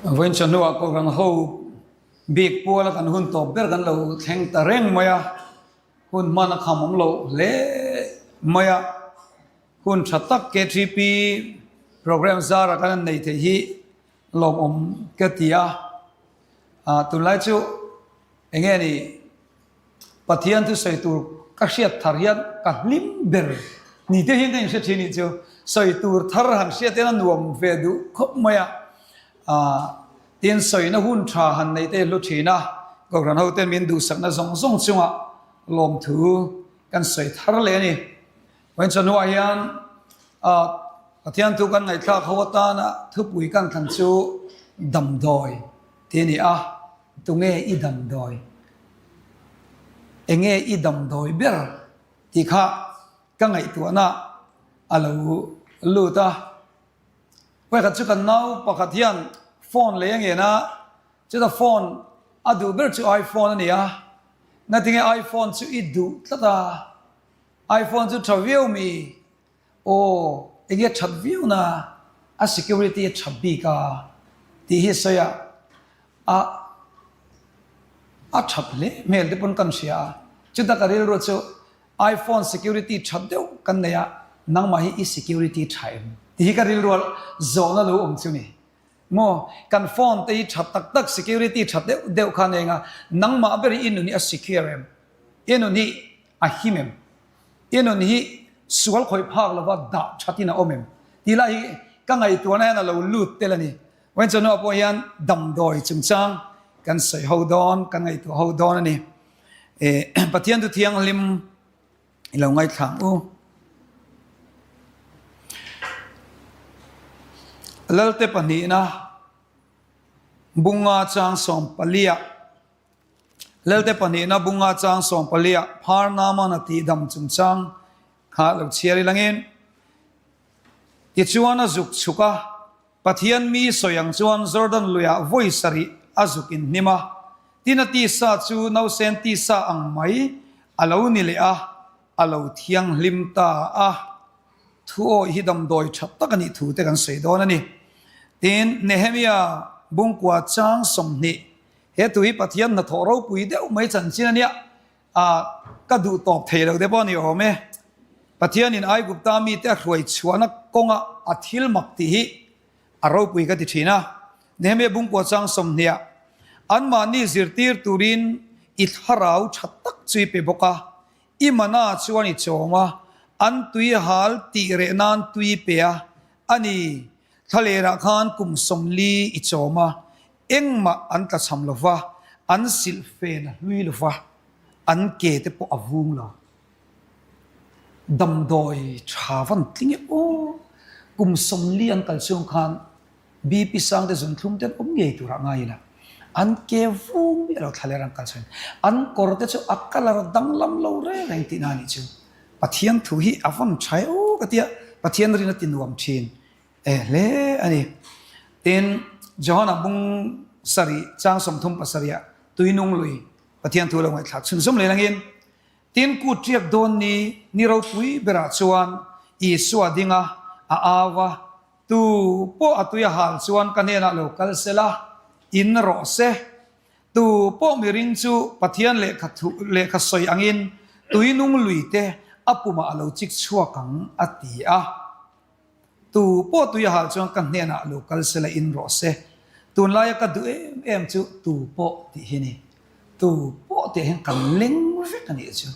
Vawiin chawhnuah Kohhran ho bik puala kan hun tawp ber kan lo thleng ta reng mai a, hun hman a kham awm loh hle mai a, hun tha tak KTP program zara kan han nei theih hi lawmawm ka ti a, tunlai chu enge ni Pathian chu sawi tur ka hriat thar hian ka hlim ber ni te hian ka inhre thin nih chu. Sawi tur thar han hriat hian a nuam ve duh khawp mai a. Aah tin sawina hun tha han neih te hi hlu thin a, Kohhran ho ten min duhsakna zawng zawng chungah lawmthu kan sawi thar leh a ni. Vawiin chawhnuah hian aah Pathian thu kan ngaihthlak ho atana thupui kan thlan chu damdawi tih a ni a. Tunge i damdawi? Enge i damdawi ber tih kha ka ngaihtuahna a lo lut a. Vawikhat chu kan nau pakhat hian phone lei a ngen a, chuta phone a duh ber chu iPhone a ni a. Ngatinge iPhone chu i duh tlat a? iPhone chu tha viau mi? Aw, enge that viau na, a security a tha bik a tih hi sawi a, a a that hle hmel te pawn kan hria a, chuta ka rilru chu iPhone security tha deuh kan nei a, nangmah hi i security tha em tih hi ka rilru a zawhna lo awm chu ni. Maw, kan phone te hi tha tak tak security tha deuh deuh kha nei anga, nangmah ber hi i nun hi a secure em? I nun hi a him em? I nun hi sual khawih phak lova dah thatin a awm em? Tih lai hi ka ngaihtuahna hian a lo lut tel a ni. Vawiin chawhnuah pawh hian damdawi chungchang kan sawi ho dawn, kan ngaihtuah ho dawn a ni. Pathian thu thianghlim i lo ngaithla ang u. Lalte pahnihna bunga chang sawmpaliah Lelte pahnihna bunga chang sawmpaliah phar Naaman a tihdam chungchang kha lo chhiar ilangin, Tichuan a zuk chhuk a, Pathian mi sawi ang chuan Jordan luiah vawi sarih a zuk inhnim a, tin a tisa chu nausen tisa ang mai a lo ni leh a, a lo thianghlim ta a. Thu awih hi damdawi tha tak a nih thu te kan sawi dawn a ni. Tin, Nehemia bungkua chang 20 He thu hi Pathian hnathawh ropui deuh mai chanchin a nia, ah ka duh tawp thei lo te pawh a ni awm e. Pathianin Aigupta mite a hruai chhuahna kawnga a thil mak tih hi a ropui ka ti thin a. Nehemia bungkua chang 20 ah anmahni zirtir turin i thlarau tha tak chu i pe bawk a, i mana chuan i chawm a, an tui hal tih reh nan tui pe a, a ni, thlalerah khan kum 40 i chawm a, Engmah an tlachham lo va, an silh fen a hlui lo va, an ke te pawh a vung lo. Damdawi tha van tling e aw! Kum 40 an kal chhung khan BP sang te zunthlum te an awm ngei turah ngai ila, an ke vung miah lo thlaler an kal chhuin an kawr te chu a colour danglam lo reng reng tihna a nih chu. Pathian thu hi a van tha e aw ka tia, Pathian rin a ti nuam thin. E hle a ni. Tin, Johana bung sarih chang 37 ah tuinung lui Pathian thu lo ngaihthlak chhunzawm leh langin, Tin, kut riak dawn ni ni ropui berah chuan Isua ding a, a au a, Tu pawh a tui a hal chuan ka hnenah lo kal se la, in rawh se. Tu pawh miring chu Pathian lehkha thu lehkha sawi angin tuinung lui te a pumah a lo chik chhuak ang, a ti a. Tu pawh tui a hal chuan ka hnenah lo kal se la in rawh se. Tunlaia ka duh em em chu tu pawh tih hi ni. Tu pawh tih ah hian kan leng vek a nih chu.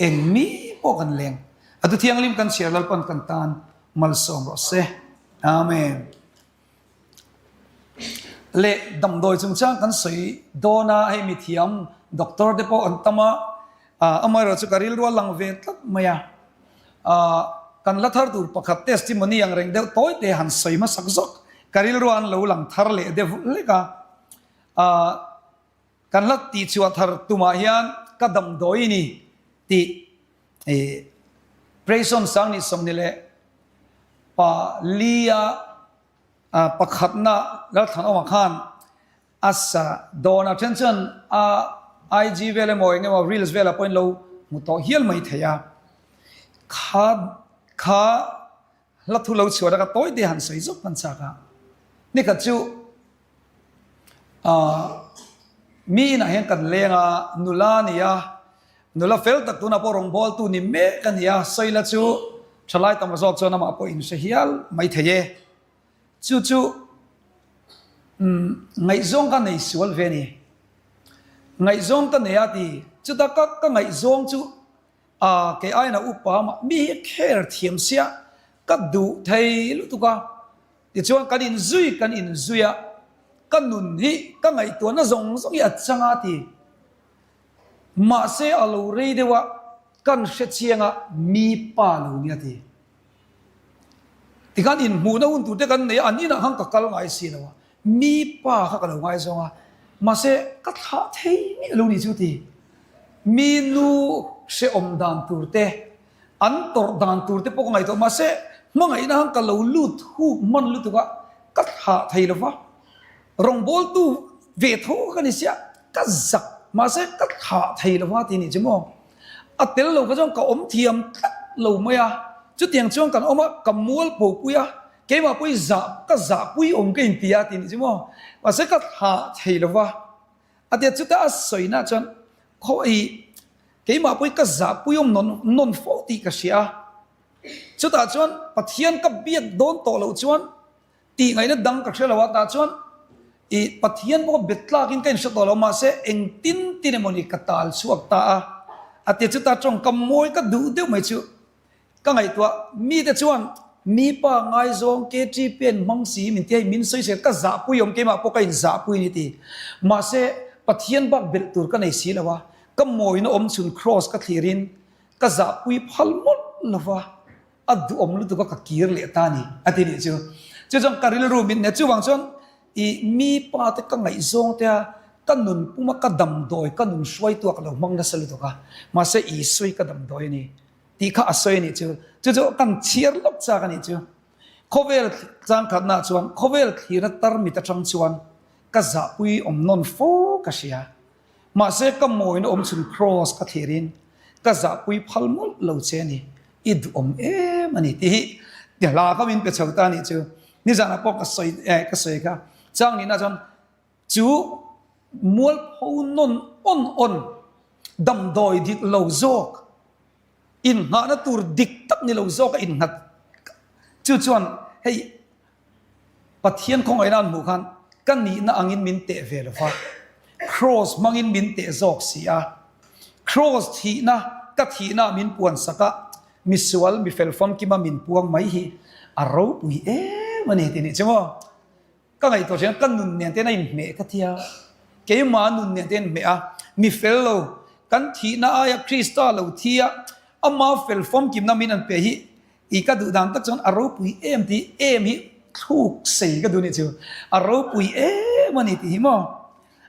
Eng mi pawh kan leng. A tu thianghlim kan chhiar Lalpan kan tan malsawm rawh se. Amen. Leh damdawi chungchang kan sawi dawn a, hei mithiam doctor te pawh an tam a, amaherawh chu ka rilru a lang ve tlat mai a. Kan la thar tur pakhat testimony ang reng deuh tawi te han sawi hmasak zawk ka rilru an lo lang thar leh deuh hlek a. Kan la tihchhuah thar tumah hian ka damdawi ni tih Prayson Sangni 24 a pakhatna Lalthlanawma khan a sa dawn a, then chuan a IG vel emaw eng emaw reels velah pawhin lo hmu tawh hial mai thei a. Kha kha hla thu lo chhuah a ka tawi te han sawi zawk hman chak a. Nikhat chu. Ahh mi inah hian kan leng a, nula a ni a, nula fel tak tunah pawh rawngbawltu ni mek a ni a, Sawila chu thalai tam zawk chuan amah pawh inhre hial mai thei e. Chu chu umm ngaihzawng ka nei sual ve a ni. Ngaihzawng ka nei a ti, chuta ka ka ngaihzawng chu A kei aiin a upa mah mi hi kher thiam sia ka duh thei lutuk a, tichuan kan inzui kan inzui a, ka nun hi ka ngaihtuahna zawng zawng hi a chang a ti. Mahse a lo rei deuh a, kan hre chiang a mi pa lo nia ti. Tikhan inhmuhna hun tur te kan nei a, an inah khan ka kal ngai si lo a, Mi pa kha ka lo ngaizawng a, mahse ka thlah thei miah lo ni chu ti. Mi nu hrehawm dan tur te, an tawrh dan tur te pawh ka ngaihtuah, mahse hmangaihna khan ka lo lut huk hman lutuk a, ka thlah thei lo va. Rawngbawltu ve tho ka ni sia, ka zak, mahse ka thlah thei lo va ti ni chu maw. A tel lo kha chuan ka awm thiam tlat lo mai a, chutiang chuan kan awm a, ka mualpho pui a, Keimah pawh i zah ka zah pui awm ka inti a tih nih chu maw? Mahse ka thlah thei lo va, a tia chutah a sawi nah chuan khaw i keimah pawh i ka zah pui awm nawn nawn fo tih ka hria a, chutah chuan Pathian ka biak dawn tawh loh chuan tih ngaihna dang ka hre lo a, tah chuan i Pathian pawh ka bet tlakin ka inhre tawh lo mahse engtin tin emawni ka tal chhuak ta a, a tia chutah tawngkam mawi ka duh deuh mai chu. Ka ngaihtuah, mite chuan mi pa ngaizawng KTP an hmang si min ti hei min sawi sel ka zahpui awm keimah pawh ka in zahpui ni ti. Mahse Pathian bak belh tur ka nei si lo a, ka mawina awm chhun kraws ka thlir in ka zahpui phal mawlh lo va, a duhawm lutuk a ka kir leh ta ni a ti nih chu. Chu chuan ka rilru min hne chuvang chuan i mi pa te ka ngaihzawng te a ka nun puma ka damdawi ka nun hruaitu a ka lo hmang nasa lutuk a, mahse Isua hi ka damdawi a ni. Tih kha a sawi a nih chu. Chu chu kan chhiar lawk chak a nih chu. Khawvel changkhatnaah chuan khawvel thlirna tarmit atang chuan ka zahpui awm nawn fo ka hria. Mahse ka mawina awm chhun kraws ka thlirin ka zahpui phal mawlh lo che a ni. I duhawm em a ni tih hi ti hla kha min pe chho ta a nih chu. Nizanah pawh ka sawi eh ka sawi kha. Chang nihna chuan Chu mualpho nawn awn awn, damdawi dik lo zawk, innghahna tur dik tak ni lo zawk a innghat chu chuan hei Pathian khawngaihna an hmuh khan ka nihna angin min teh ve lo va, kraws hmangin min teh zawk si a, kraws thihna ka thihna min puansak a, misual mifel famkima min puang mai hi a ropui em a ni tih nih chu maw. Ka ngaihtuah ṭhin a, ka nun nen ten a inhmeh ka ti a, keimah nun nen ten a inhmeh a, mi fel lo, kan thihna aia Krista lo thi a, ama fel famkimna min an pe hi i ka duh dan tak chuan a ropui em tih em hi thluk sei ka duh nih chu, a ropui em a ni tih hi maw?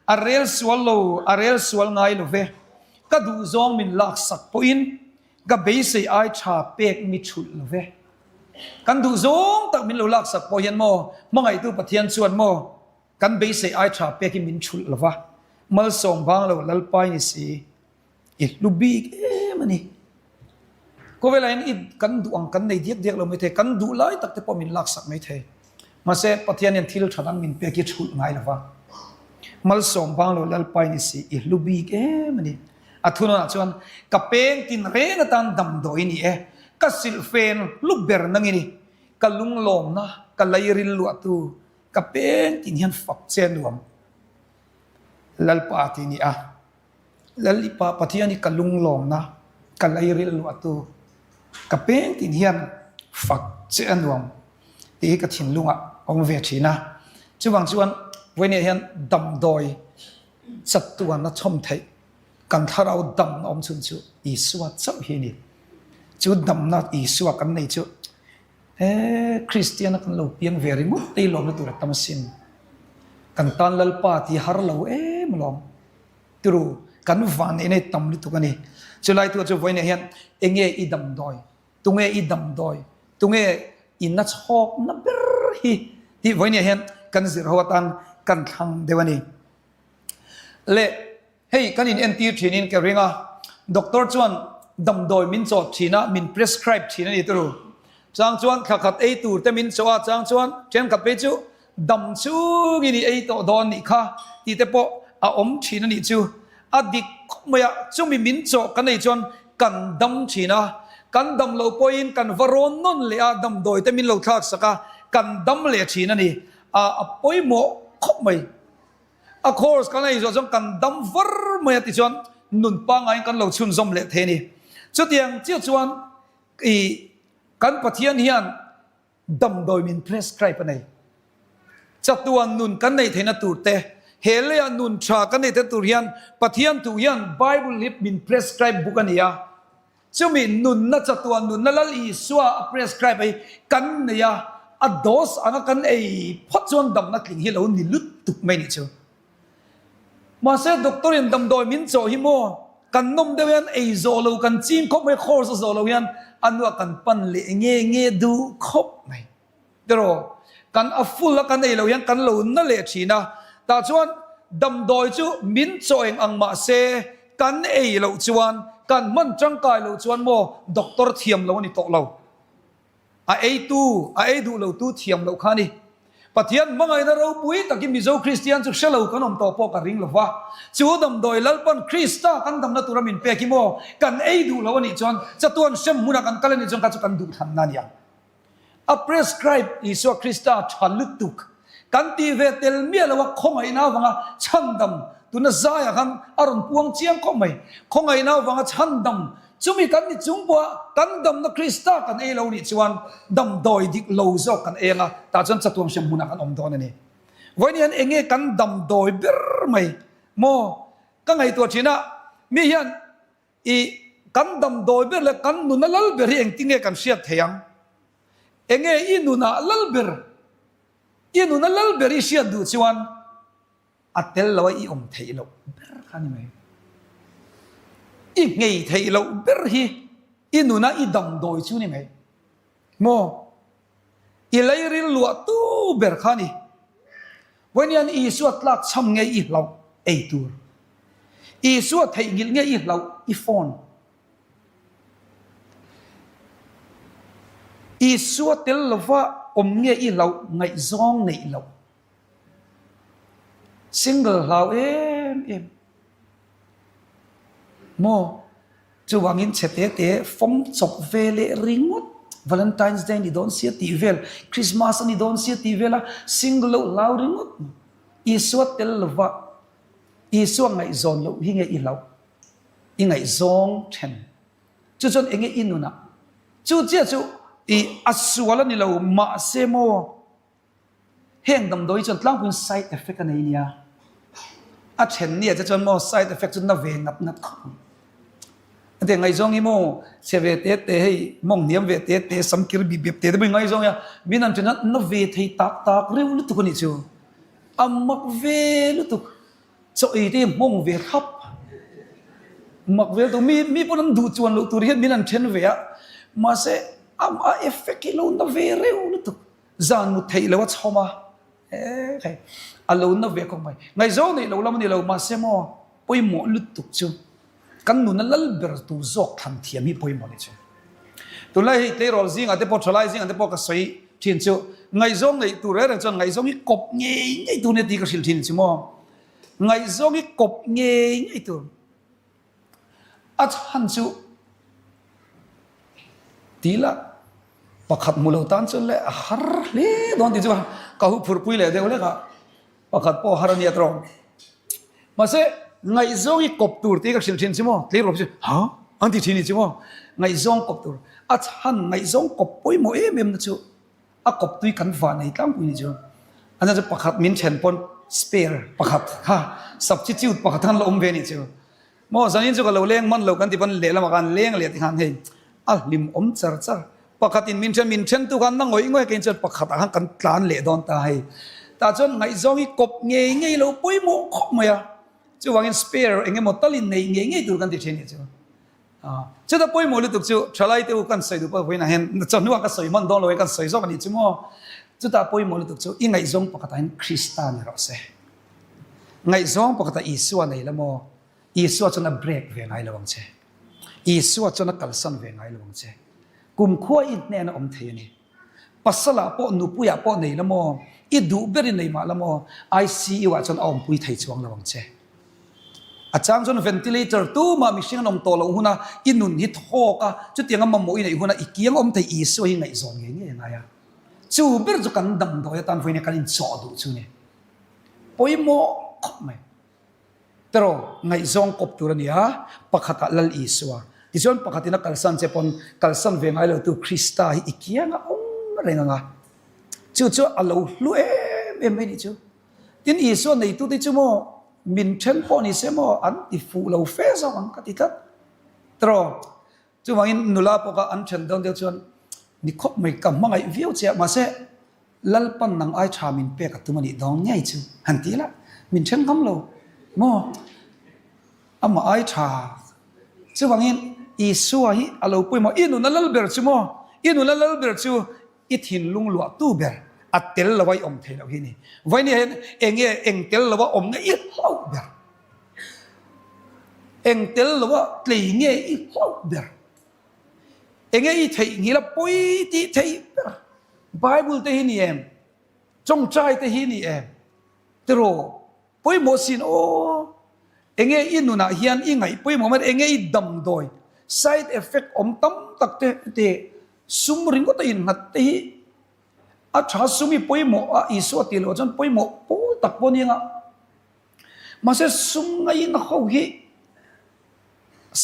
A rel sual lo, a rel sual ngai lo ve, ka duhzawng min laksak pawhin Ka beisei ai tha pek mi thulh lo ve. Kan duh zawng tak min lo laksak pawh hian maw, hmangaihtu Pathian chuan maw, kan beisei ai tha pek hi min thulh lo va, malsawm vang lo Lalpai ni si, i hlu bik em a ni. Khawvelah hian i kan duh ang kan nei diak diak lo mai thei, kan duh lai tak te pawh min laksak mai thei. Mahse, Pathian hian thil tha dang min pek hi thulh ngai lo va, malsawm vang lo Lalpai ni si, i hlu bik em a ni. A thunawnah chuan, Ka peng tin reng atan damdawi ni e, ka silhfen hlu ber nang i ni, ka lunglawmna, ka lairil luahtu, ka peng tin hian fak che nuam Lalpa ti ni a. Lalipa Pathian hi ka lunglawmna, ka lairil luahtu, ka peng tin hian fak che a nuam tih hi ka thinlungah awm ve thin a. Chuvang chuan vawiinah hian damdawi chatuan a chhawm theih kan thlarau damna awm chhun chu Isua chauh hi a ni. Chu damna Isua kan nei chu he Kristiana kan lo piang ve ringawt te hi lawmna tur a tam asin. Kan tan Lalpa tih har lo em alawm. Turu, kan vanneihna hi tam lutuk a ni. Chulai tu chu vawiinah hian enge i damdawi? Tunge i damdawi? Tunge i na chhawkna ber hi? Tih vawiinah hian kan zir ho atan kan thlang deuh a ni. Le, hei kan in entir thinin ka ring a, doctor chuan damdawi min chawt thin a, min prescribe thin a ni turu. Chang chuan thla khat ei tur te min chawh a, chang chuan thenkhat phei chu. Dam chungin i ei tawh dawn nih kha tih te pawh a awm thin a nih chu. A dik khawp mai a, chumi min chawh kan ei chuan kan dam thin a, kan dam loh pawhin kan va rawn nawn leh a, damdawi te min lo thlak sak a, kan dam leh thin a ni. A a pawimawh khawp mai. A course kan ei zawh chuan kan dam var mai a tichuan nun pangaiin kan lo chhunzawm leh thei a ni. Chutiang chiah chuan i kan Pathian hian Damdawi min prescribe a nei. Chatuan nun kan neih theihna tur te, he leiah nun tha kan neih theihna tur hian Pathian thu hian Bible hi min prescribe book a ni a. Chumi nunna chatuan nunna Lal Isua a prescribe hi kan nei a, a dose anga kan ei phawt chuan damna tling hi lo ni lutuk mai nih chu. Mahse doctor in damdawi min chawh hi maw kan nawm deuh hian ei zawh lo kan ching khawp mai course a zawh lo hian a nuah kan pan leh nge nge duh khawp mai tiraw kan a full a kan ei lo hian kan lo na leh thin a tah chuan damdawi chu min chawh eng ang mahse kan ei loh chuan kan hman tangkai loh chuan maw doctor thiam lo a ni tawh lo. A eitu, a ei duh lotu thiam loh kha a ni. Pathian hmangaihna ropui takin Mizo Kristian chu hre lo kan awm tawh pawh ka ring lo va. Chu damdawi Lalpan Krista kan damna tura min pek hi maw kan ei duh lo a nih chuan chatuan hrem hmunah kan kal a nih chuan kha chu kan duhthlanna a ni ang. A prescribe Isua Krista tha lutuk kan tih ve tel miah lo a khawngaihna avanga chhandam tuna zaiah khan a rawn puang chiang khawp mai. Khawngaihna avanga chhandam Chumi kan ni chung pawha kan damna Krista kan ei lo nih chuan damdawi dik lo zawk kan ei anga tah chuan chatuang hriam hmunah kan awm dawn a ni. Vawiin hian eng nge kan damdawi ber mai maw? Ka ngaihtuah thin a, mi hian i kan damdawi ber leh kan nuna lal ber hi engtin nge kan hriat thei ang? Eng nge i nunah lal ber, i nuna lal ber i hriat duh chuan A tel lo a i awm theih loh ber kha ni mai. I nghei theih loh ber hi i nuna i damdawi chu ni mai. Maw? I leiril luah tu ber kha ni. Vawiin hian Isua tlak chham nge i hlauh ei tur? Isua theihnghilh nge i hlauh i phone? Isua tel lova awm nge i hlauh ngaihzawng neih loh? Single hlau em em maw? Chuvangin chhe te te fawm chawp ve leh ringawt Valentine's Day a ni dawn sia tih vel, Christmas a ni dawn sia tih vela single loh hlau ringawt maw? Isua tel lova Isua ngaihzawn loh hi nge i hlauh? I ngaihzawng then. Chu chuan enge i nunah? Chu chiah chu i a sual a ni lo mahse maw? Heng damdawi chuan tlangpuiin side effect a nei nia. A then nia che chuan maw side effect chu na ve ngat ngat khawp ang. A ti ngaihzawng hi maw chhe ve te te hei mawng hniam ve te te sam kir bip bip te te pawh ngaihzawng hi a min an then a na ve thei tak tak reuh lutuk a nih chu. A mak ve lutuk. Chaw ei te hi hmawng ve thlap. Mak ve lutuk mi mi pawn an duh chuan loh tur hian min an then ve a mahse a effect hi lo na ve reuh lutuk. Zan mut theih lo a chhawm a, he hei a lo na ve khawp mai. Ngaihzawng neih lo lam a ni lo, mahse maw pawimawh lutuk chu kan nuna lal ber tur zawk thlan thiam hi pawimawh ni chu. Tunlai hei tleirawl zingah te pawh thalai zingah te pawh ka sawi thin chu ngaihzawng neih tur reng reng chuan ngaihzawng hi kawp ngei ngei tur nia tih ka hrilh thin chu maw. Ngaihzawng hi kawp ngei ngei tur. A chhan chu ti la pakhat hmu lo tan chuan le a har hle dawn tih chu ka hu phurpui leh deuh hlek a, pakhat pawh har a nia tawh. Mahse ngaihzawng hi kawp tur tih ka hrilh thin chu maw tleirawl chu ha an ti thin ni chu maw ngaihzawng kawp tur a chhan ngaihzawng kawp pawimawh em em na chu a kawp tui kan van ei tlangpui ni chu a chu pakhat min then pawn spare pakhat kha substitute pakhat khan la awm ve ni chu maw zanin chu ka lo leng man lo kan ti pawn lehlamah khan leng leh ti khan hei a hlim awm char char pakhat in min then min then tu khan na ngawih ngawih kei chuan pakhat ah khan kan tlan leh dawn ta hei tah chuan ngaihzawng hi kawp ngei ngei lo pawimawh khawp mai a chuvangin spare eng emaw talin nei ngei ngei tur kan ti thin ni chu. Chuta pawimawh lutuk chu thalai te u kan sawi duh pawh vawiinah hian chawhnuah ka sawi hman dawn lo e kan sawi zawk a nih chu maw. Chuta pawimawh lutuk chu i ngaihzawng pakhatah hian Krista ni rawh se. Ngaihzawng pakhatah Isua nei la maw? Isua chuan a break ve ngai lo ang che. Isua chuan a kalsan ve ngai lo ang che. Kumkhua i hnena awm thei a ni. Pasalah pawh nupuiah pawh nei la maw? I duh ber i nei mah la maw? ICU ah chuan a awmpui thei chuang lo ang che. A chang chuan ventilator tumah mihring an awm tawh loh huna i nun hi thawk a, chutianga mamawh i neih huna i kiang awm thei Isua hi ngaihzawn ngei ngei a ngai a. Chu ber chu kan damdawi atan vawiin kan inchawh duh chu ni. Pawimawh khawp mai. Teraw, ngaihzawng kawp tur a ni a, pakhatah Lal Isua. Tichuan pakhatin a kalsan che pawn kalsan ve ngai lotu Krista hi i kianga awm reng ang a. Chu chu a lo hlu em em mai nih chu. Tin, Isua neitute chu maw min then pawh ni se maw an ti fuh lo fe zawk ang ka ti tlat. Teraw, chuvangin nula pawh kha an then dawn deuh chuan ni khawp mai ka hmangaih viau che a, mahse Lalpan nang ai tha min pek a tum a nih dawn ngei chu han ti la, min then ngam lo maw? Amah ai tha. Chuvangin Isua hi a lo pawimawh, i nuna lal ber chu maw? I nuna lal ber chu i thinlung luahtu ber, a tel lo a i awm thei loh hi a ni. Vawinia hian eng nge eng tel lo a awm nge i hlauh ber? Eng tel lo a tlei nge i hlauh ber? Enge i theihnghilh a pawi tih theih ber? Bible te hi ni em? Tawngtai te hi ni em? Tiraw pawimawh sin aw. Enge i nunah hian i ngaih pawimawh mai enge i damdawi side effect awm tam tak te te sum ringawt a innghat te hi a tha sum i pawimawh a Isua tih loh chuan pawimawh pawl tak pawh nia. Mahse sum ngaihna ho hi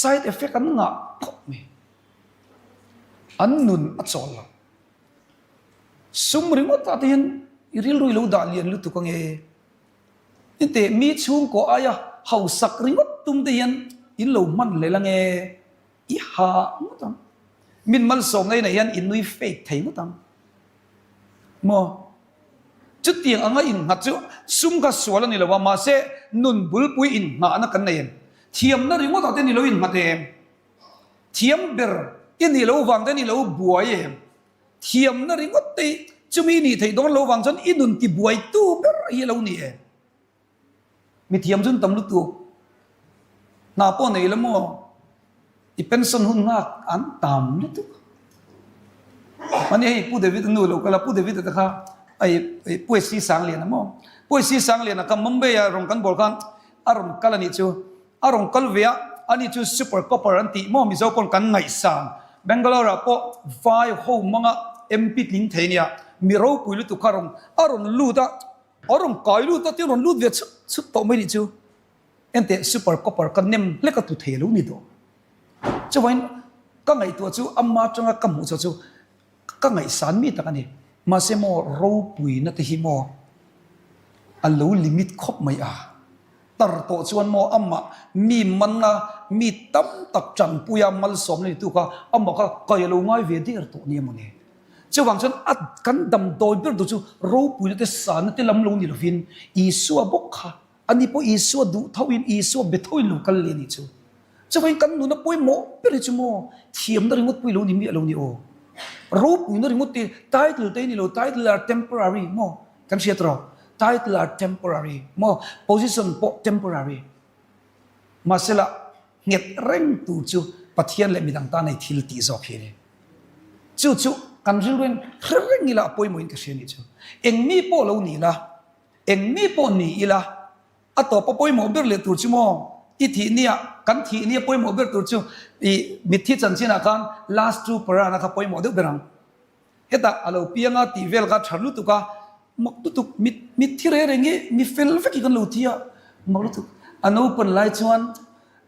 side effect an ngah khawp mai. An nun a chawl lo. Sum ringawt ah te hian i rilru i lo dah lian lutuk ange. Teh mi chhungkaw aia hausak ringawt tum te hian in lo hman hlel ange. I ha ngawt ang. Min malsawmna inah hian i nui fake thei ngawt ang. Maw? Chutiang anga innghat chu sum kha sual a ni lo a, mahse nun bulpui innghahna kan nei em? Thiamna ringawtah te ni lo innghat em? Thiam ber i nih lo vang te ni lo buai em? Thiamna ringawt te hi chumi i nih theih dawn lo vang chuan i nun tibuaitu ber hi a lo ni em? Mi thiam chu an tam lutuk. Hna pawh nei la maw? I pension hun nghak an tam lutuk. Mahni hei Pu David a nu lo kal a, Pu David a te kha hei Pu SC Sangliana maw? Pu SC Sangliana kha Mumbai ah rawn kan bawl khan a rawn kal a nih chu. A rawn kal ve a, ani chu Super Copper an tih maw Mizo pawn kan ngaihsan. Bangalore ah pawh vai ho hmanga MP tling thei a nia. Mi ropui lutuk kha a rawn a rawn lut a. A rawn kai lut a, tin rawn lut ve chhut chhut tawh mai nih chu. Enteh super copper ka nem hlek a tu thei lo ni tawh. Chuvain ka ngaihtuah chu ama atanga ka hmuh chhuah chu ka ngaihsan mi tak a ni. Mahse maw ropuina te hi maw a lo limit khawp mai a. Tar tawh chuan maw amah mi manna mi tam tak tanpuia malsawmna ni tu kha amah kha kai a lo ngai ve der tawh nia mawni. Chuvang chuan a kan damdawi ber tur chu ropuina te sanna te lam lo ni lovin Isua bawk kha ani pawh Isua duh thoin Isua be thoin lo kal leh a nih chu. Chuvangin kan nuna pawimawh ber hi chu maw thiamna ringawt pawh i lo ni miah lo ni aw. Ropuina ringawt te title te hi ni lo title are temporary maw kan hriat rawh title are temporary maw position pawh temporary mahsela Nghet reng tur chu Pathian leh midang tan ei thil tih zawk hi a ni. Chu chu kan rilru in hre reng ila a pawimawhin ka hria nih chu. Eng mi pawh lo ni ila, eng mi pawh ni ila, a tawp a pawimawh ber leh tur chu maw i thih nia, kan thih nia pawimawh ber tur chu i mitthi chanchinah khan last two parana kha pawimawh deuh ber ang. Hetah a lo piang a tih vel kha tha lutuk a, mak lutuk, mit mit thi reng reng hi mi fel vek hi kan lo thi a, mak lutuk. A naupang lai chuan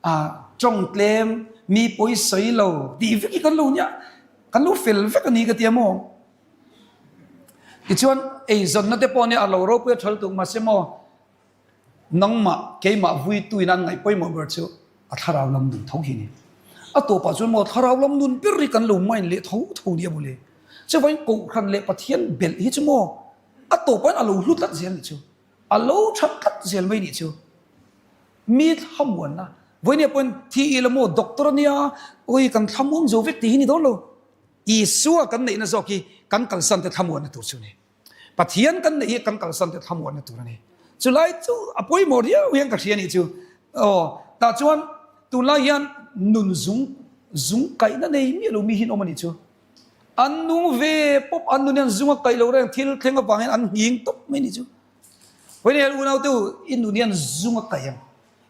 ah tawng tlem, mi pawi sawi lo tih vek hi kan lo nia, kan lo fel vek a ni ka ti a maw. Tichuan eizawnna te pawh nia a lo ropui a tha lutuk mahse maw, Nangmah, keimah vuituin an ngaih pawimawh ber chu a thlarau lam nun tho hi a ni. A tawpah chuan maw thlarau lam nun ber hi kan lo mind leh tho tho nia mawle. Chuvangin Kohhran leh Pathian belh hi chu maw a tawpah hian a lo hlu tlat zel nih chu. A lo tha tlat zel mai nih chu. Mi thlamuanna, vawinia pawhin thi ila maw doctor a nia, awi kan thlamuang zo vek tih hi ni dawn lo. Isua kan neihna zawk hi kan kalsan te thlamuanna tur chu a ni. Pathian kan neih hi kan kalsan te thlamuanna tur a ni. Chulai chu a pawimawh riau hian ka hria nih chu. Aw, tah chuan tunlai hian nun zung zung kaihna nei miah lo mi hi an awm a nih chu. An nung ve pawp, an nun hian zung a kaih lo reng, thil thleng avangin an nghing tawp mai ni chu. Vawiin hian unaute u, i nun hian zung a kaih ang.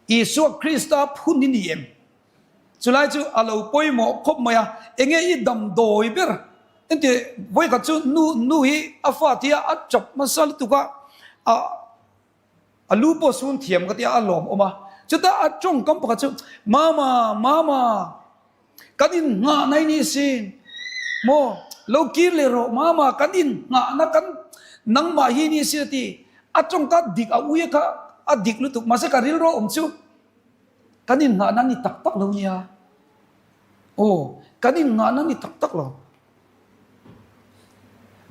Isua Krista phun i ni em? Chulai chu a lo pawimawh khawp mai a, enge i damdawi ber? Engti vawikhat chu nu nu hi a fa tia a chap hmasa lutuk a, a a lu pawh sun thiam ka tia a lawm awm a, chutah a tawngkam pakhat chu Mama, Mama, kan innghahna i ni sin maw, lo kir leh rawh Mama, kan innghahna kan nangmah hi ni sin a ti, a tawngka dik a ui kha a dik lutuk mahse ka rilru awm chu. Kan innghahna ni tak tak lo nia. Aw, kan innghahna ni tak tak lo.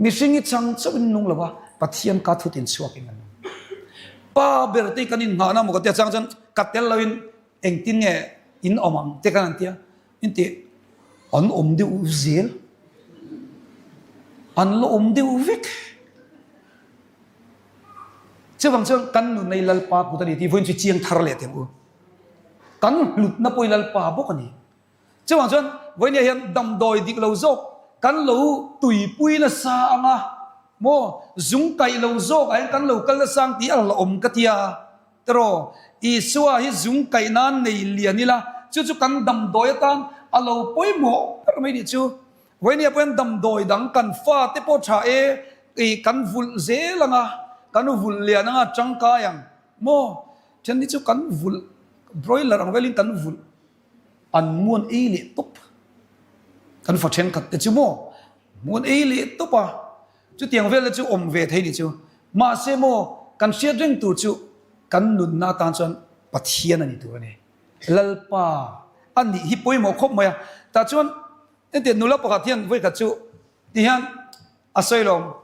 Mihring hi chang chauhin nung lo a, Pathian ka thut in chhuakin a nung. Pa ber te kan innghahna maw ka tia chang chuan ka tel loin engtin nge in awm ang te kan han tia. In tih an awm deuh zel. An la awm deuh vek. Chuvang chuan kan nun nei Lalpa kut a ni tih vawiin chu chiang thar leh teh u. Kan hlutna pawh hi Lalpa bawk a ni. Chuvang chuan vawiin hian damdawi dik lo zawk kan lo tuipui nasa ang a, maw zung kaih lo zawk ah hian kan lo kal nasa ang tih a hlauhawm ka tia. Tiraw, Isua hi zung kaih nan nei lian ila, chu chu kan damdawi atan a lo pawimawh ber mai nih chu. Vawinia pawh hian damdawi dang kan fate pawh tha e, ih kan vulh zel ang a, kan vulh lian ang a, tangkai ang maw? Then hi chu kan vulh, broiler ang velin kan vulh, an muan ei leh tawp. Kan fa thenkhat te chu maw, muan ei leh tawp a, chutiang vel te chu awm ve thei nih chu. Mahse maw, kan hriat reng tur chu kan nunna atan chuan Pathian a ni tur a ni. Lalpa a nih hi pawimawh khawp mai a, tah chuan Engtiah nula pakhat hian vawikhat chu ti hian a sawi lo,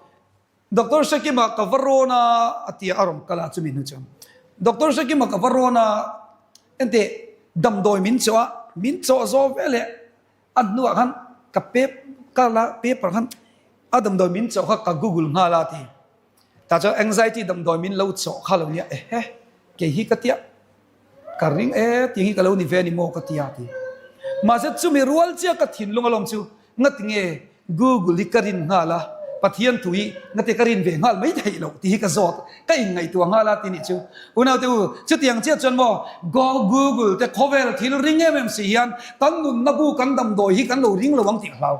Doctor Hrekima ka va rawn a a ti a, a rawn kal a chumi hnu chuan Doctor Hrekima ka va rawn a, engteh damdawi min chawh a, min chawh zawh veleh a hnuah khan ka ka la paper khan a damdawi min chawh kha ka google nghal a a ti. Tah chuan anxiety damdawi min lo chawh kha lo nia, ehe kei hi ka tia ka ring e tih hi ka lo ni ve a ni maw ka tia ti. Mahse chumi rual chiah ka thinlung alawm chu ngati nge Google hi ka rin nghal a, Pathian thu hi ngati ka rin ve nghal mai theih loh tih hi ka zawt ka inngaihtuah nghal a ti nih chu. Unaute u, chutiang chiah chuan maw Google te khawvel thil ring em em si hian kan nunna bu kan damdawi hi kan lo ring lo ang tih ka hlau.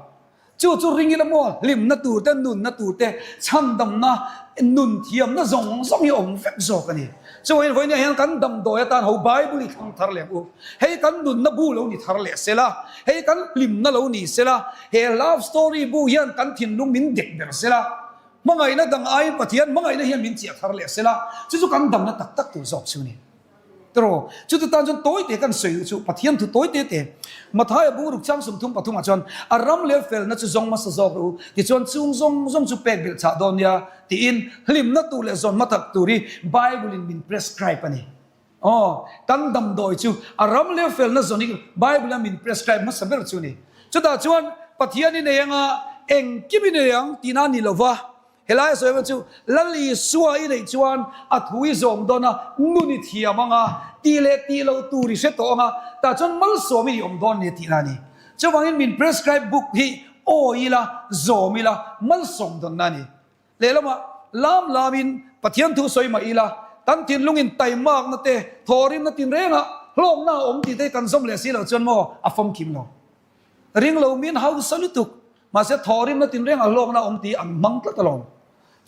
Chu chu ring ila maw hlimna tur te, nunna tur te, chhandamna, nun thiamna zawng zawng hi awm vek zawk a ni. Chuvangin vawinia hian kan damdawi atan ho Bible hi thlang thar leh ang u. Hei kan nunna bu lo ni thar leh se la, hei kan hlimna lo ni se la, he love story bu hian kan thinlung min dek ber se la, hmangaihna dang aiin Pathian hmangaihna hian min chiah thar leh se la, chu chu kan damna tak tak tur zawk chu a ni. Tiraw, chuti tan chuan tawi te kan sawi duh chu Pathian thu tawi te te. Mathaia bungruk chang 33 ah chuan a ram leh felna chu zawng hmasa zawk rawh u, tichuan chung zawng zawng chu pek belh chah dawn nia tiin hlimna tur leh zawn hmatak tur hi Bible in min prescribe a ni. Aw, kan damdawi chu a ram leh felna zawn hi Bible a min prescribe hmasa ber chu a ni. Chutah chuan Pathian i nei anga engkim i nei ang tihna a ni lova, Helai a sawi ang chu, Lal Isua i neih chuan a thu i zawm dawn a, nun i thiam ang a, tih leh tih loh tur i hre tawh ang a, tah chuan malsawm i awm dawn ni tihna a ni. Chuvangin min prescribe book hi awi ila, zawm ila, malsawm dawnna a ni. Lehlamah lam lamin Pathian thu sawi mah ila, kan thinlungin taimakna te, thawhrimna tinrengah hlawkna a awm tih te kan zawm leh si loh chuan maw a famkim lo. Ring lo min hausa lutuk, mahse thawhrimna tinreng a hlawkna awm tih an hmang tlat alawm.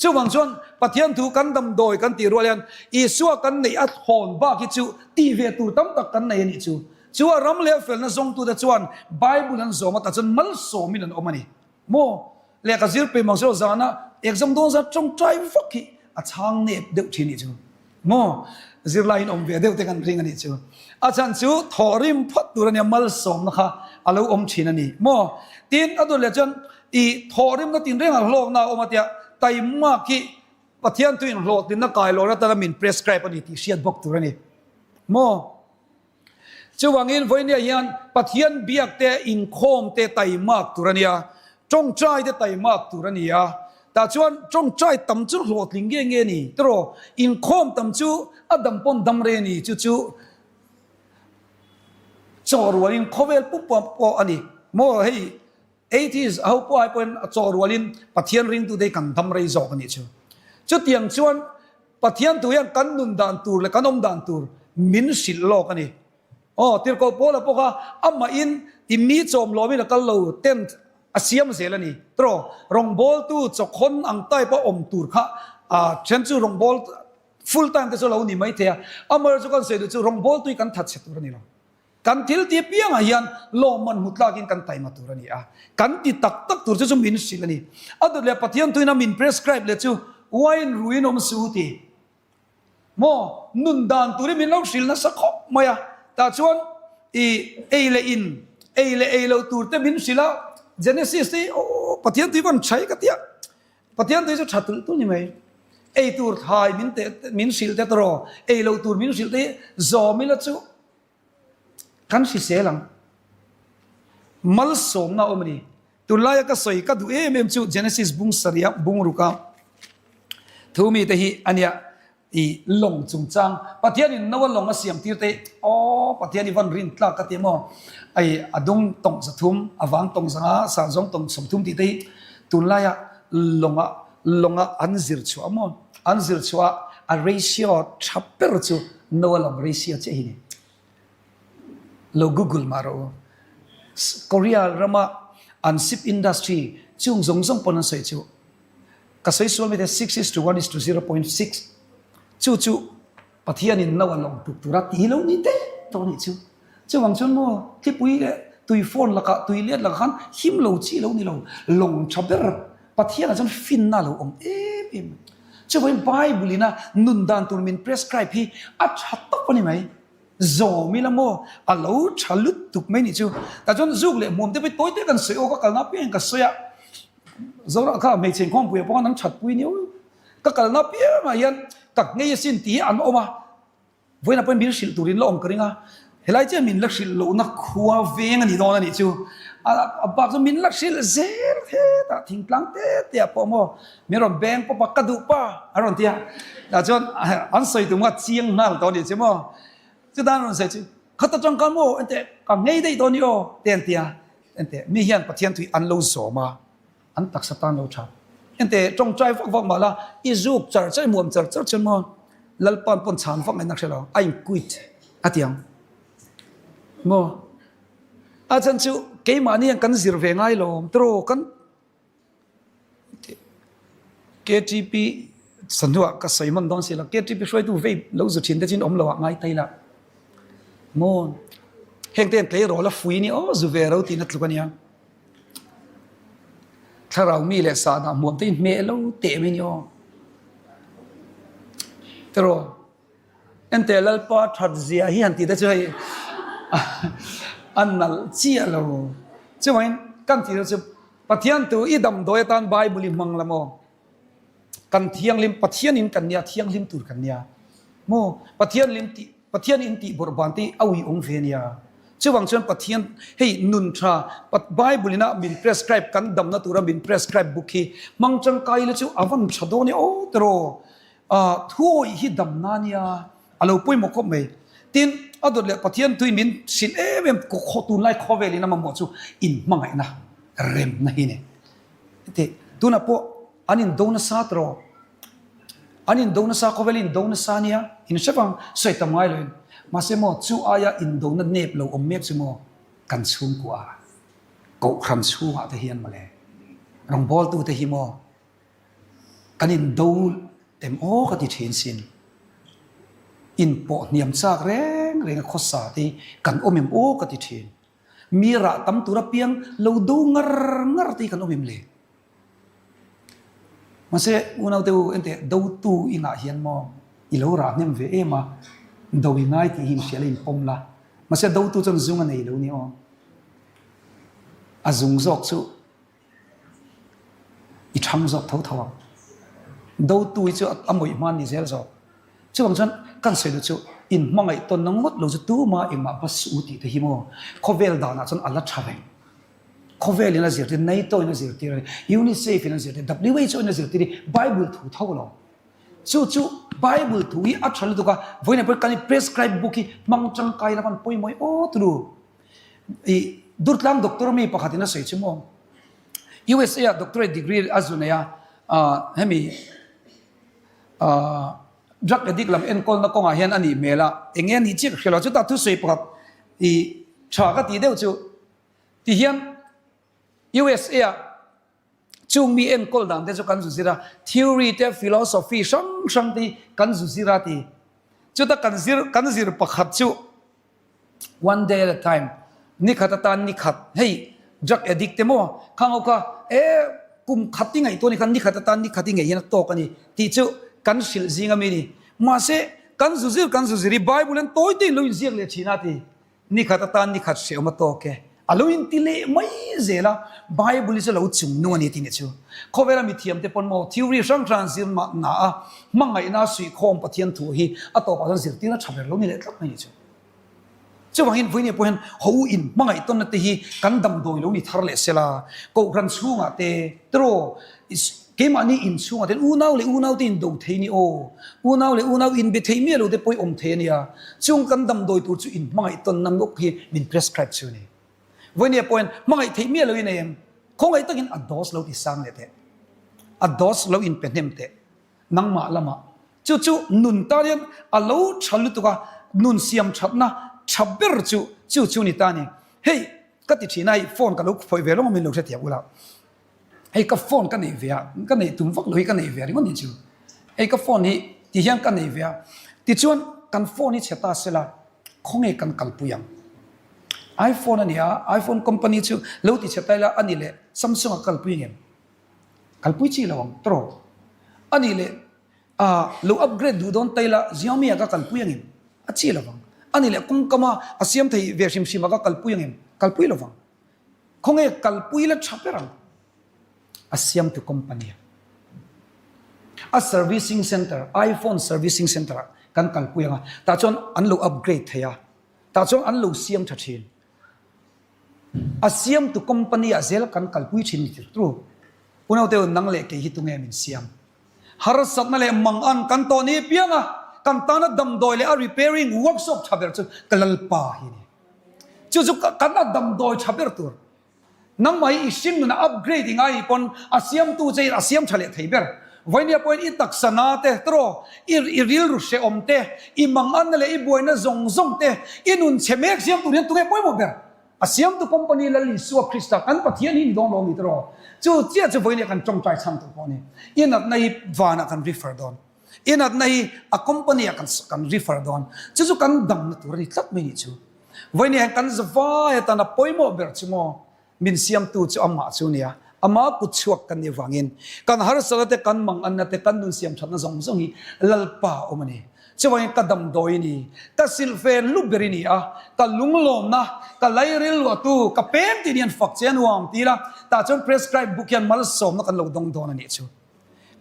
Chuvang chuan Pathian thu kan damdawi kan tih rual hian Isua kan neih a thawn bak hi chu tih ve tur tam tak kan nei a nih chu. Chu a ram leh felna zawngtute chuan Bible an zawm atah chuan malsawmin an awm a ni. Maw? Lehkha zir pe mang silo zana exam dawn zan tawngtai vak hi a chhang nep deuh thin nih chu. Maw? Zirlai in awm ve deuh te kan ring a nih chu. A chhan chu thawhrim phawt tur a nia malsawmna kha a lo awm thin a ni. Maw? Tin a dawt leh chuan i thawhrimna tinrengah hlawkna a awm a tia taimak hi Pathian tuin hlawhtlinna kailawn atanga min prescribe a ni tih hriat bawk tur a ni. Maw? Chuvangin vawinia hian Pathian biak te inkhawm te taimak tur a nia, tawngtai te taimak tur a ni a. Tah chuan tawngtai tam chu hlawhtling nge nge ni tiraw? Inkhawm tam chu a dam pawn dam rei a ni, chu chu chaw rualin khawvel pumpa pawh a ni maw hei. Atheist ho pawh ai pawhin a chaw rualin Pathian ringtute hi kan dam rei zawk a nih chu. Chutiang chuan Pathian thu hian kan nun dan tur leh kan awm dan tur min hrilh lawk a ni. Aw, Tirhkoh Paula pawh kha amahin i mi chawm lawmin a kal lo, tent a siam zel a ni. Tiraw, rawngbawltu chawkhawn ang type a awm tur kha a then chu rawngbâwl full time te chu a lo ni maithei a, amaherawhchu kan sawi duh chu rawngbawltu hi kan thatchhe tur a ni lo. Kan thil ti apiangah hian lawmman hmu tlakin kan taima tur a ni a, kan ti tak tak tur chu chu min hrilh a ni. A dawt leh Pathian thuin a min prescribe leh chu wine ruiin awm suh u ti maw nun dan turin min lo hrilh nasa khawp mai a, tah chuan i ei leh in ei leh ei loh tur te min hrilh a, Genesis te hi aw Pathian tui van tha hi ka ti a, Pathian tui chu tha tulh tulh ni mai, ei tur thlai min teh min hrilh te tawh ei loh tur min hrilh te hi zawm ila chu Kan hrisel ang. Malsawmna a awm a ni. Tunlaia ka sawi ka duh em em chu Genesis bung sarih bung ruka thu mite hi a nia i lawng chungchang Pathianin Noa lawng a siam tir te hi aw Pathian i van rin tlak ka ti maw ai a dung tawng zathum a vang tawng zanga sahzawng tawng sawmthum tih te hi tunlaia lawnga lawnga an zir chhuah maw an zir chhuah a ratio tha ber chu Noa lawng ratio chiah hi ni. Lo google mah rawh u. Korea rama an ship industry chung zawng zawng pawn an sawi chu ka sawi sual mai te 6:1 is to 0.6 chu chu Pathianin Noa lawng tuk tura ti lo ni te tawh anih chu. Chuvang chuan maw thlipui leh tui phone lakah tui let lakah khan him lo chi lo ni lo lawng tha ber Pathianah chuan finna a lo awm em em. Chuvangin Bible ina nun dan tur min prescribe hi a tha tawp a ni mai. Zawm ila maw a lo tha lutuk mai nih chu. Tah chuan zuk leh hmuam te pawh hi tawi te kan sawi aw ka kalna apiangin ka sawi a. Zoram kha hmeichhe inkhawmpuiah pawh khan an thatpui nia. Ka kalna apiangah hian ka nghei asin tih hi an awm a. Vawiinah pawhin min hrilh turin la awm ka ring a, helai chiah min la hrilh lohna khua veng a ni dawn a nih chu. A bak chu min la hrilh zel hetah thingtlang te te ah pawh maw min rawn beng pawp a, ka duh pa a rawn ti a. Tah chuan an sawi tum kha chiang nghal tawh a nih chu maw. Chutah an rawn sawi chu khata tangka maw enteh ka nghei daih dawn i aw te an ti a, enteh mi hian Pathian thui an lo zawm a. An taksa tan lo tha. Ente tawngtai vak vak mah la, i zuk char char i muam char char chuan maw Lalpa'n pawn chhan vak ngaihna hre lo, a in quit a ti ang maw? A chhan chu keimahni hian kan zir ve ngai lo awm tiraw kan KTP sanhnuah ka sawi hman dawn si lo, KTP hruaitu vei lo zu thin te chin awm lo ah ngai tai la maw? Heng te hian tleirawl a fui ni aw zu ve ro tihna tluk a nia. Thlarau mi leh sahdah hmuam te hi hmeh lo teh mai ni aw. Tiraw, enteh Lalpa that zia hi han tih te chu hei a nalh chiah lo. Chuvangin kan tih chu Pathian tu i damdawi atan Bible i hmang la maw? Kan thianghlim, Pathian in kan nia, thianghlim tur kan nia. Maw? Pathian lim tih, Pathian in tih bawrh ban te hi a ui awm ve nia. Chuvang chuan Pathian hei nun tha, Bible ina min prescribe, kan damna tura min prescribe book hi hmang tangkai ila chu a van tha dawn e aw tiraw. Ah, thuawih hi damna nia, a lo pawimawh khawp mai. Tin, a dawt leh Pathian tui min hrilh em em, tunlai khawvel in a mamawh chu inhmangaihna, remna hi ni. Heti, tunah pawh an indo nasa tawh, an indo nasa, khawvel indo nasa nia, in hre vang sawi tam ngai loin. Mahse maw, chu aia indona nep lo awm mek chu maw kan chhungkua, kohhran chhungah te hian mawle, rawngbawltute hi maw kan indo em aw ka ti thin sin. Inpawh hniam chak reng reng a khawsa te hi kan awm em aw ka ti thin. Mi rah tam tur apiang lo do ngar ngar te hi kan awm em le? Mahse, unaute u, enteh, dotu inah hian maw i lo rah hnem ve em a, do i ngai tih hi inhria la inpawm la. Mahse, dotu chuan zung a nei lo ni aw. A zung zawk chu i thang zawk tho tho ang. Dotu hi chu a mawih hma ni zel zawk. Chuvang chuan kan sawi duh chu inhmangaih tawnna ngawt lo chu tuma engmah va suh u tih te hi maw khawvel danah chuan a la tha reng. Khawvel in a zirtir, NATO in a zirtir a ni, UNICEF in a zirtir, WHO in a zirtir hi Bible thu tho lo. Chu chu Bible thu hi a tha lutuk a, vawiinah pawh kan i prescribe book hi hmang tangkai la kan pawimawih awt lu. I Durtlang doctor mi pakhatin a sawi chu maw? USA ah doctorate degree a zu nei a, hemi drug addict lam enkawlna kawngah hian a nih hmel a, eng nge a nih chiah ka hria lo. Chutah thusawi pakhat i tha ka tih deuh chu tihian USA ah chung mi enkawl dan te chu kan zu zir a, theory te philosophy hrang hrang te hi kan zu zir a ti. Chuta kan zir kan zir pakhat chu One day at a time, ni khat atan ni khat, hei drug addict te maw khang ho kha e kum khat i ngaihtuah ni khan ni khat atan ni khat i ngeih hian a tawk a ni tih chu kan hrilh zing ami ni. Mahse kan zu zir kan zu zir i Bible hian tawi te in lo inziak leh thin a ti. Ni khat atan ni khat hrehawm a tawk e. A lo inti leh mai zel a, Bible hi chu lo chung nung a ni tih ni chu. Khawvela mithiam te pawn maw theory hrang hrang an zir mah na a, hmangaihna suihkhawm Pathian thu hi a tawpah chuan zirtirna tha ber lo ni leh tlat mai ni chu. Chuvangin vawiin pawh hian ho in hmangaih tawnna te hi kan damdawi lo ni thar leh sela, Kohhran chhungah te tiraw keimahni in chhungah te unau leh unau te in do thei ni aw, unau leh unau in be thei miah lo te pawh i awm thei a nia, chung kan damdawi tur chu in hmangaih tawnna ngawk hi min prescribe chu a ni. Vawiin pawh hian hmangaih theih miah lo i nei em? Khawngaih takin a dose lo ti sang leh teh, a dose lo in pe hnem teh. Nangmah lamah chu chu nun tan hian a lo tha lutuk a, nun siam thatna tha ber chu chu chu ni ta ni. Hei ka ti thin a, hei phone ka lo khawih ve lawng a min lo hrethiam ula. Hei ka phone ka neih ve a, ka neih tum vak lo hi ka neih ve ringawt ni chu. Hei ka phone hi ti hian ka neih ve a, tichuan kan phone hi chhe ta sela khawnge kan kalpui ang. iPhone a ni a, iPhone company chu lo ti chhe ta ila a ni leh Samsung a kalpui ngem. Kalpui chi lo ang tawh. A nih leh ah lo upgrade duh dawn ta ila Xiaomi ah ka kalpui angem? A chi lo vang. A nih leh kawngkama a siam thei ve hrim hrim ah ka kalpui angem? Kalpui lo vang. Khawnge kalpui la tha ber ang? A siamtu company ah. A servicing center, iPhone servicing center ah kan kalpui ang a. Tah chuan an lo upgrade thei a. Tah chuan an lo siam tha thin. A siamtu company ah zel kan kalpui thin ni tirtu. Unaute u nang leh kei hi tunge min siam? Harsatna leh mangan kan tawh ni piang a, kan tana damdawi leh a repairing workshop tha ber chu ka Lalpa hi a ni. Chu chu kan a damdawi tha ber tur. Nangmah hi i hring nuna upgrade i ngai pawn a siamtu che in a siam tha leh thei ber. Vainia pawhin i taksa na te, tawraw, i rilru hrehawm te, i manganna leh i buaina zawng zawng te, i nun chhe mek siam tur hian tunge pawimawh ber? A siamtu company Lal Isua Krista kan Pathian hi ni dawn lo a ni tawraw? Chu chiah chu vawinia kan tawngtai chhan tur pawh a ni. I natna hi vanah kan refer dawn. I natna hi a company ah kan refer dawn. Chu chu kan damna tur a ni tlat mai nih chu. Vawinia hian kan zavai atan a pawimawh ber chu maw min siamtu chu amah chu nia, ama kut chhuak kan nih avangin kan harsatna te, kan manganna te, kan nun siam thatna zawng zawng hi Lalpa awm a ni. Chuvangin ka damdawi ni, ka silhfen lu ber i ni a, ka lunglawmna, ka lairil luahtu, ka pem tih hian fak che a nuam ti ila, tah chuan prescribe book hian malsawmna kan lo dawng dawn a nih chu.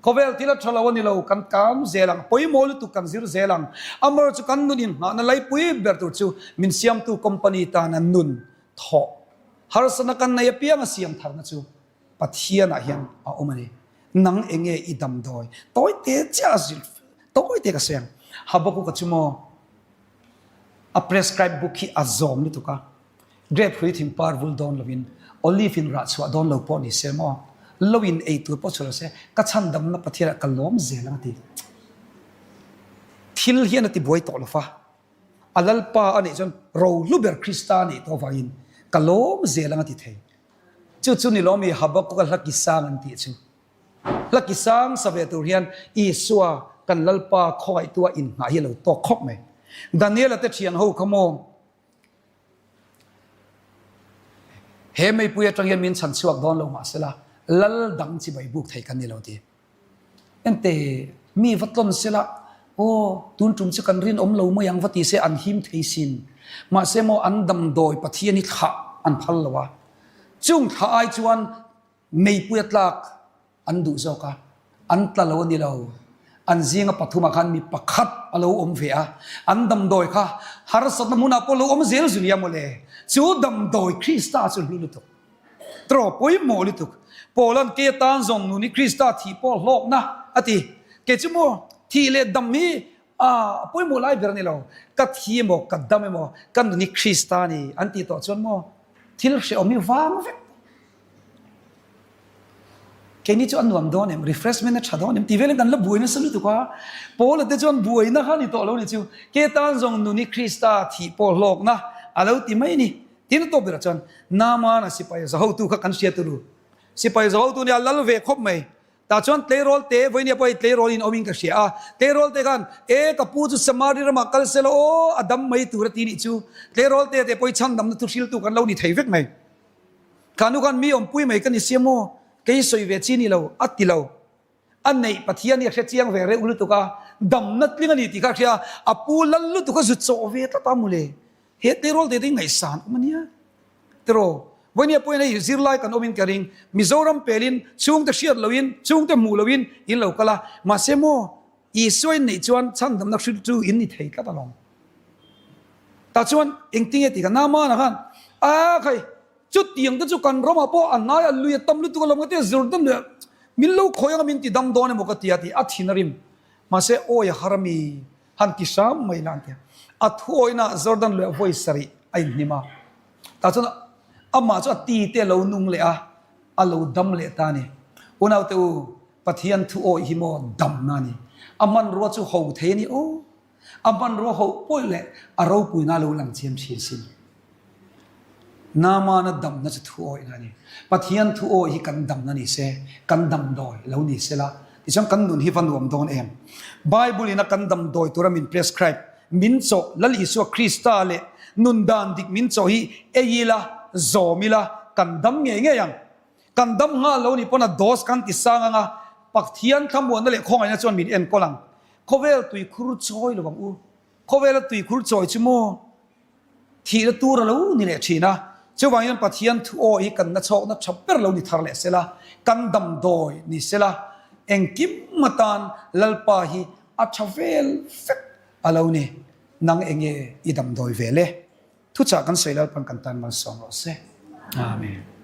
Khawvel thil a tha lo a ni lo, kan kam zel ang, pawimawh lutuk kan zir zel ang. Amaherawhchu chu kan nun inghahna laipui ber tur chu min siamtu company tana nun thawh harsatna kan nei apiang a siam tharna chu Pathianah hian a awm a ni. Nang enge i damdawi tawi te chiah a zir tawi te ka sawi ang. Habakkuk-a chu maw a prescribe book hi a zawm lutuk a, grape hrui thing par vul dawn lovin olive in rah chhuah dawn lo pawh ni se maw, lo in ei tur pawh chhuah lo se ka chhandamna Pathianah ka lawm zel ang a ti. Thil hian a ti buai tawh lo fa. A Lalpa a nih chuan rohlu ber Krista a nih tawh avangin ka lawm zel ang a ti thei. Chu chu ni lawmi Habakkuk-a hla ki sang an tih chu. Hla ki sang sa ve tur hian Isua kan Lalpa khawngaihtua inngah hi a lo tawk khawp mai. Daniela te thian ho kha maw he meipui atang hian min chhan chhuak dawn lo mahsela lal dang chibai buk thei kan ni lo ti. Ente, mi va tlawn sela, Aw, tun tum chu kan rinawm lo mai ang va ti se an him thei sin. Mahse maw an damdawi Pathian hi thlah an phal lo a. Chung thlah ai chuan meipui a tlak an duh zawk a, an tla lo a ni lo. An zinga pathumah khan mi pakhat a lo awm ve a, an damdawi kha harsatna hmunah pawh lo awm zel zui a mawle. Chu damdawi Krista chu hlu lutuk. Tawh pawimawh lutuk. Paula'n kei atan zawng nun hi Krista thih pawh hlawkna a ti. Kei chu maw thih leh dam hi a pawimawh lai ber a ni lo. Ka thi emaw, ka dam emaw, ka nun hi Krista a ni an tih tawh chuan maw thil hrehawm hi vang vek tawh. Keini chu a nuam dawn em? Refreshment a tha dawn em? Tih velin kan la buai nasa lutuk a. Paula te chuan buaina kha a ni tawh lo ni chu. Ke tan zawng nun hi Krista thih pawh hlawkna a lo ti mai a ni. Tin a tawp berah chuan Naamana sipai zahotu kha kan hria turu. Sipai zahotu nia lal ve khawp mai. Tah chuan tleirawl te, vawinia pawh hei tleirawl in awmin ka hria a. Tleirawl te khan, E ka pu chu Samari ramah kal se la aw, a dam mai tur a ti nih chu. Tleirawl te te pawh hi chhandamna thu hriltu kan lo ni thei vek mai. Kha nu khan mi awmpui mai ka ni sia maw? Kei sawi ve chi ni lo, a ti lo. A neih Pathian hi a hre chiang ve reuh lutuk a, damna tling a ni tih kha a hria a, a pu lal lutuk a zu chawh ve tlat a mawle. He tleirawl te te hi ngaihsan awm a nia. Tiraw, vawinia pawhin hei zirlai kan awmin ka ring, Mizoram pelin chhungte hriat loin, chhungte hmuh loin in lo kal a, mahse maw Isua in neih chuan chhandamna hriltu in ni thei tlat alawm. Tah chuan engtinge tih kha Naamana khan, A khai, chutiang te chu kan ramah pawh a hnai a lui a tam lutuk alawm ka ti a, Jordan leh min lo khawi anga min ti dam dawn emaw ka ti a tih a thin a rim. Mahse awi a har ami han ti hram mai la an ti a. A thuawina Jordan leh vawi sarih a inhnim a. Tah chuan amah chu a ti te a lo nung leh a, a lo dam leh ta a ni. Unaute u, Pathian thu awih hi maw damna a ni. A hmanrua chu ho thei a ni aw. A hmanrua ho pawih leh a ropuina a lo lang chiam thin sin. Naamana damna chu thu awihna a ni. Pathian thu awih hi kan damna ni se, kan damdawi lo ni se la, tichuan kan nun hi va nuam dawn em? Bible in a kan damdawi tura min prescribe, min chawh, Lal Isua Krista leh nun dan dik min chawh hi ei ila, zawm ila, kan dam ngei ngei ang. Kan dam nghal lo ni pawn a dose kan ti sang ang a, Pathian thlamuanna leh khawngaihna chuan min enkawl ang. Khawvel tuikhur chawi lo ang u. Khawvela tuikhur chawi chu maw thihna tur a lo ni leh thin a. Chuvangin Pathian thu aw hi kan nachhawkna tha ber lo ni thar leh sela, kan damdawi ni sela, engkim atan Lalpa hi a tha vel vek a lo ni. Nang enge i damdawi vel e? Thuchah kan sawi Lalpan kan tan malsawm rawh se. Amen.